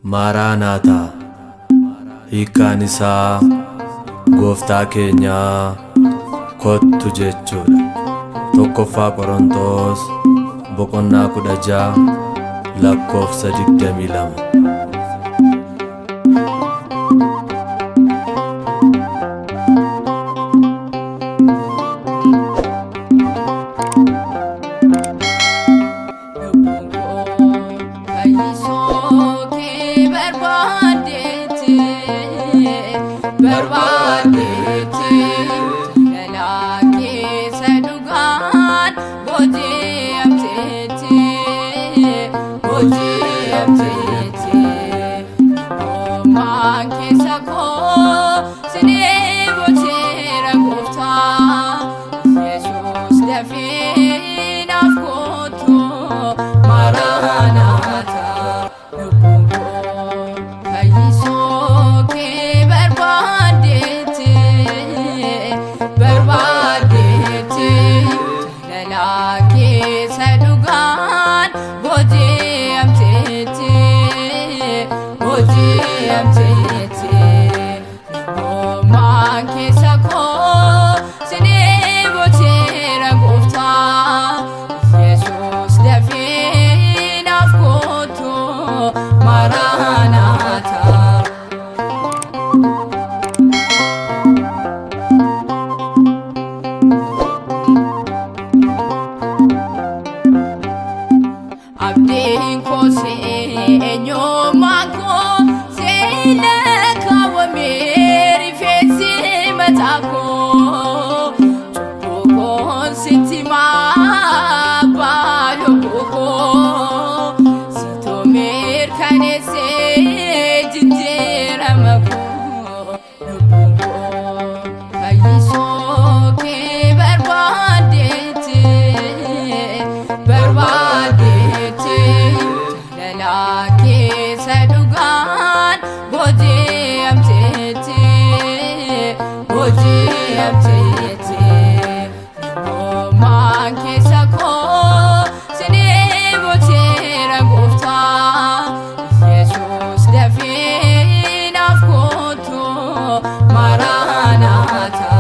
Maaraanaataa hiikkaan isaa gooftaa keenyaa kottu jechuudha. Tokkoffaa Qorontos boqonnaa 16 lakkoofsa 22. Lubbuun koo fayyisuu kee barbaaddeetti, barbaaddeetti. Jaalala keessa dhugaan booji'amteetti, booji'amteetti. Namummaan keessa koo si dheeboteera gooftaa. Yesuus dafee naaf kottu Maaraanaata. Lubbuun koo fayyisuu kee barbaaddeetti, barbaaddeetti. Jaalala keessa dhugaan booji'amteetti, booji'amteetti. Namummaan keessa koo si dheeboteera gooftaa. Yesuus dafee naaf kottu Maaraanaata. Abdiin koo si eenyummaan koo si lakkaawwamee rifeensi mataa koo cubbuu koon sitti himaa abbaa lubbuu koo situ mirkaneessee jijjiirama koo. Lubbuun koo fayyisuu kee barbaaddeetti, barbaaddeetti. Jaalala keessa dhugaan booji'amteetti, booji'amteetti. Namummaan keessa koo si dheeboteera gooftaa. Yesuus dafee naaf kottu Maaraanaata.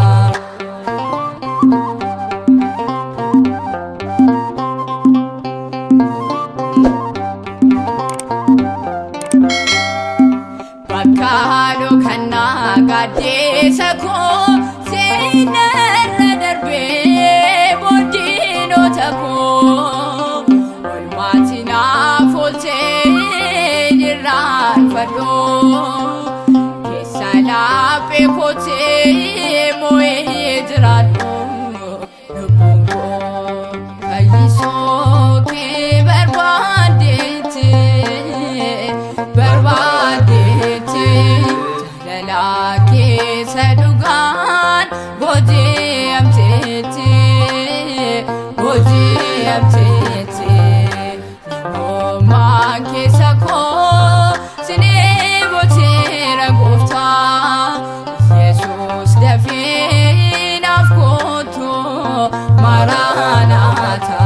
Bakka haadhoo kannaa gaaddeessa koo seenarra darbee booddiinota koo olmaati naaf oolchee irraanfadhu keessa laphee kootee moo'ee jiraadhu. Lubbuun koo fayyisuu kee barbaaddeetti, barbaaddeetti. Jaalala keessa dhugaan booji'amteetti, booji'amteetti. Namummaan keessa koo si dheeboteera gooftaa. Yesuus dafee naaf kottu Maaraanaata.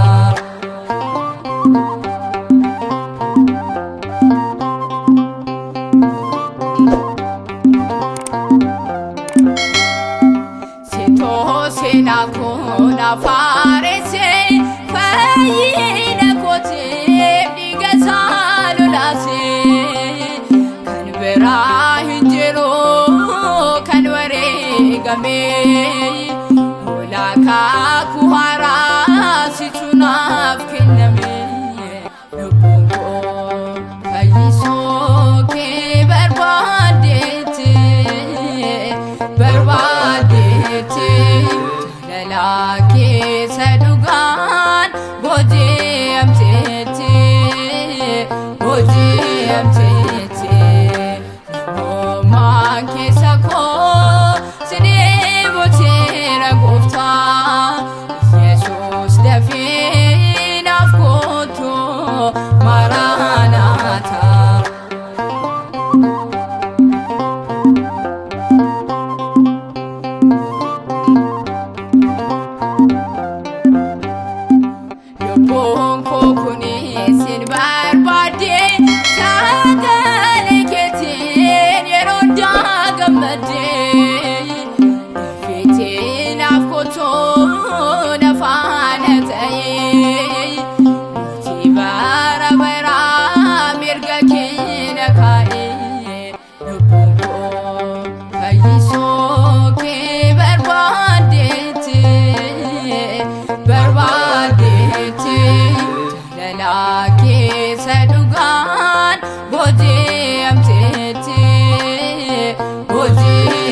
Sitoo seenaa koo naaf haaresse fayyina kootiif dhiiga isaa lolaase. Kan biraa hin jiru kan wareegame hoolaa kakuu haaraa situ naaf kenname. Lubbuun koo fayyisuu kee barbaaddeetti, barbaaddeetti. Jaalala keessa dhugaan booji'amteetti, booji'amteetti. Namummaan keessa koo si dheeboteera.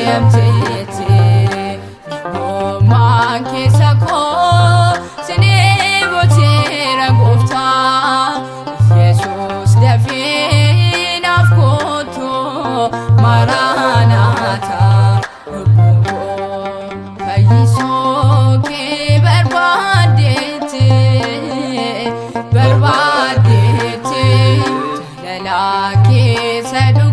Deemteetti namummaan keessa koo sinii boteera gooftaa Yesuus dafee naaf kootu maaraanaata lubbuun koo fayyisuu kee barbaaddeetti barbaaddeetti jaalala keessa.